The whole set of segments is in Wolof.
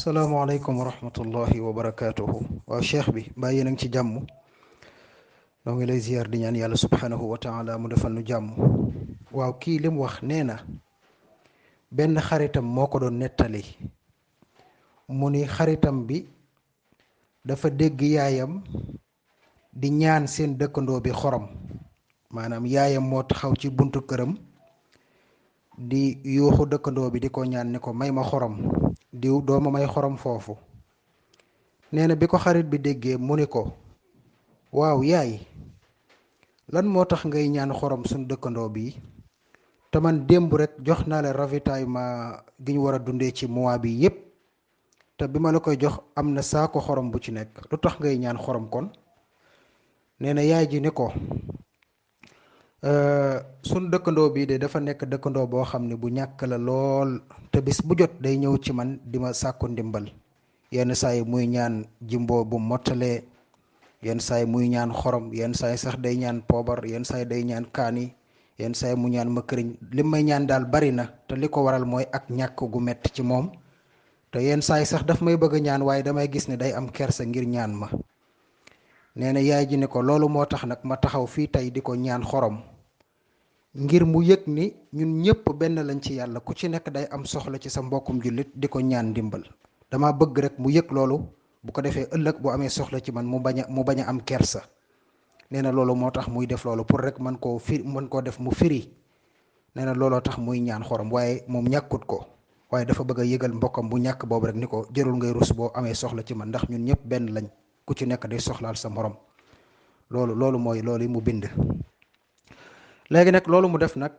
asalaamaaleykum wa rahmatullahi wa barakaatuhu. waaw cheikh bi mbaa yéen a ngi ci jàmm. noo ngi lay ziyaar di ñaan yàlla subhanahu wa taala mu defal nu jàmm. waaw kii li mu wax nee na benn xaritam moo ko doon nettali mu ni xaritam bi dafa dégg yaayam di ñaan seen dëkkandoo bi xorom, maanaam yaayam moo taxaw ci buntu këram di yuuxu dëkkandoo bi di ko ñaan ni ko may ma xorom, diw dooma may xorom foofu. nee na bi ko xarit bi déggee mu ni ko waaw yaay, lan moo tax ngay ñaan xorom suñ dëkkandoo bi, te man démb rek jox naa la ravitaillement gi ñu war a dundee ci mois bi yépp, te bi ma la koy jox am na saako xorom bu ci nekk, lu tax ngay ñaan xorom kon. nee na yaay ji ni ko suñ dëkkandoo bii de dafa nekk dëkkandoo boo xam ne bu ñàkk la lool, te bis bu jot day ñëw ci man di ma sàkku ndimbal. yenn saa yi muy ñaan jimboo bu mottalee, yenn saa yi muy ñaan xorom, yenn saa yi sax day ñaan poobar, yenn saa yi day ñaan kaani, yenn saa yi mu ñaan ma këriñ. li may ñaan daal bari na, te li ko waral mooy ak ñàkk gu metti ci moom. te yenn saa yi sax daf may bëgg a ñaan waaye damay gis ne day am kersa ngir ñaan ma. nee na yaay ji ne ko loolu moo tax nag ma taxaw fii tey di ko ñaan xorom, ngir mu yëg ni ñun ñëpp benn lañ ci yàlla, ku ci nekk day am soxla ci sa mbokkum jullit di ko ñaan ndimbal. dama bëgg rek mu yëg loolu, bu ko defee ëllëg bu amee soxla ci man mu bañ a am kersa. nee na loolu moo tax muy def loolu, pour rek mën koo def mu firi. nee na looloo tax muy ñaan xorom, waaye moom ñàkkut ko, waaye dafa bëgg a yëgal mbokkam bu ñàkk boobu rek ni ko jërul ngay rus boo amee soxla ci man, ndax ñun ñëpp benn lañ, ku ci nekk day soxlaal sa morom. loolu mooy loolu yi mu bind. léegi nag loolu mu def nag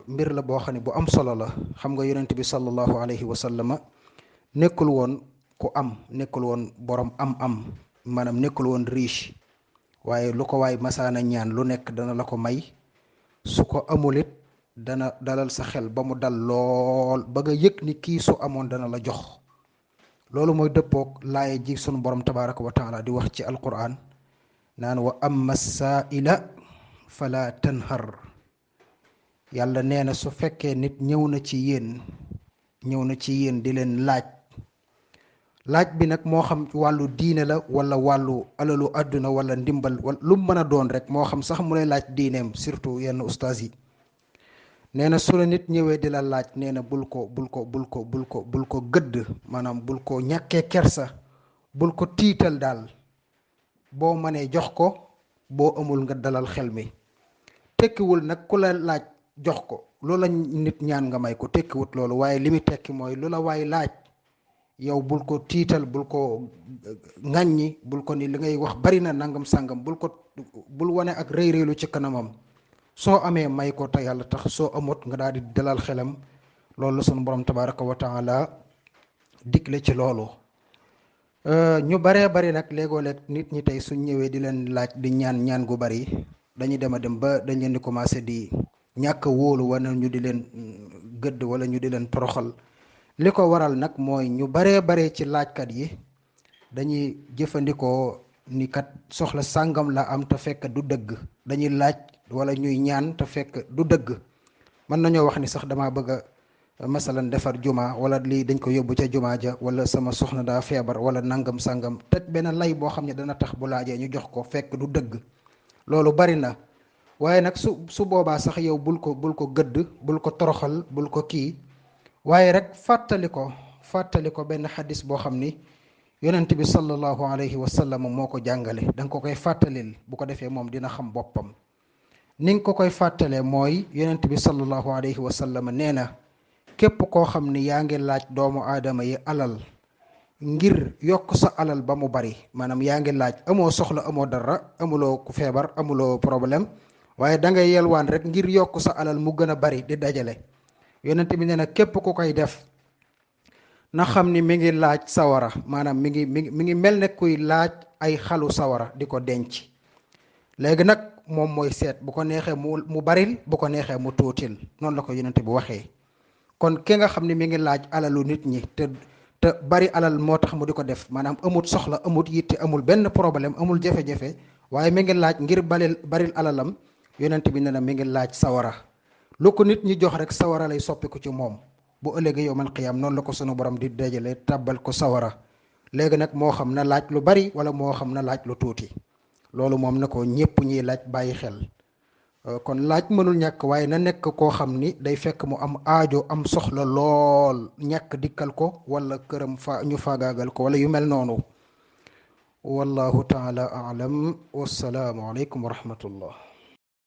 mbir la boo xam ne bu am solo la. xam nga yonent bi sallallahu alayhi wa sallama nekkul woon ku am, nekkul woon borom am maanaam nekkul woon riche, waaye lu ko waay masaana ñaan lu nekk dana la ko may. su ko amul it dana dalal sa xel ba mu dal lool ba nga yëg ni kii su amoon dana la jox. loolu mooy dëppoog laaye ji sunu borom tabaraka wa taala di wax ci alquran naan wa amma saaila fala tanhar. yàlla nee na su fekkee nit ñëw na ci yéen di leen laaj bi nag moo xam wàllu diine la wala wàllu alalu àdduna wala ndimbal wala lu mu mën a doon rek, moo xam sax mu lay laaj diineem, surtout yenn ustaas yi. nee na su la nit ñëwee di la laaj, nee na bul ko gëdd, maanaam bul ko ñàkkee kersa, bul ko tiital daal. boo mënee jox ko, boo amul nga dalal xel mi. tekkiwul nag ku la laaj jox ko, loola nit ñaan nga may ko, tekkiwut loolu, waaye li muy tekki mooy lu la waay laaj yow bul ko tiital, bul ko ŋàññi, bul ko ni li ngay wax bari na nangam sàngam, bul wane ak rëy-rëylu ci kanamam. soo amee may ko te yàlla tax, soo amut nga daal di dalal xelam. loolu sunu borom tabaraka wa taala digle ci loolu. ñu baree bari nag léegoo-leeg nit ñi tey suñ ñëwee di leen laaj di ñaan gu bari, dañuy dem ba dañ leen di commencé di ñàkk a wóolu, wala ñu di leen gëdd, wala ñu di leen toroxal. li ko waral nag mooy ñu baree bare ci laajkat yi dañuy jëfandikoo ni kat soxla sàngam la am te fekk du dëgg. dañuy laaj wala ñuy ñaan te fekk du dëgg. mën nañoo wax ni sax dama bëgg a masalan defar juma, wala lii dañ ko yóbbu ca juma ja, wala sama soxna daa feebar, wala nangam sàngam, teg benn lay boo xam ne dana tax bu laajee ñu jox ko fekk du dëgg. loolu bari na, waaye nag su boobaa sax yow bul ko gëdd, bul ko toroxal, bul ko kii, waaye rek fàttali ko benn xadis boo xam ni yonent bi sallallahu alayhi wa sallam moo ko jàngale. da nga ko koy fàttalil, bu ko defee moom dina xam boppam. ni nga ko koy fàttalee mooy yonent bi sallallahu alayhi wa sallam nee na képp koo xam ni yaa ngi laaj doomu aadama yi alal ngir yokk sa alal ba mu bari, maanaam yaa ngi laaj, amoo soxla, amoo dara, amuloo ku feebar, amuloo problème, waaye da ngay yelwaan rek ngir yokk sa alal mu gën a bari di dajale. yonent bi nee na képp ku koy def na xam ni mi ngi laaj sawara, maanaam mi ngi mel ne kuy laaj ay xalu sawara di ko denc. léegi nag moom mooy seet, bu ko neexee mu baril, bu ko neexee mu tuutil. noonu la ko yonent bi waxee. kon ki nga xam ne mi ngi laaj alalu nit ñi te bari alal moo tax mu di ko def, maanaam amut soxla, amut yitte, amul benn problème, amul jafe-jafe, waaye mi ngi laaj ngir baril alalam, yonent bi nee na mi ngi laaj sawara. lu ko nit ñi jox rek sawara lay soppiku ci moom. bu ëllëgee yowmal qiyaam noonu la ko sunu borom di dajale tàbbal ko sawara. léegi nag moo xam na laaj lu bari wala moo xam na laaj lu tuuti loolu moom na ko ñépp ñiy laaj bàyyi xel. kon laaj mënul ñàkk waaye na nekk koo xam ni day fekk mu am aajo am soxla lool ñàkk dikkal ko wala këram ñu faagaagal ko wala yu mel noonu. wallahu taala alam wassalaamu aleykum wa rahmatullah.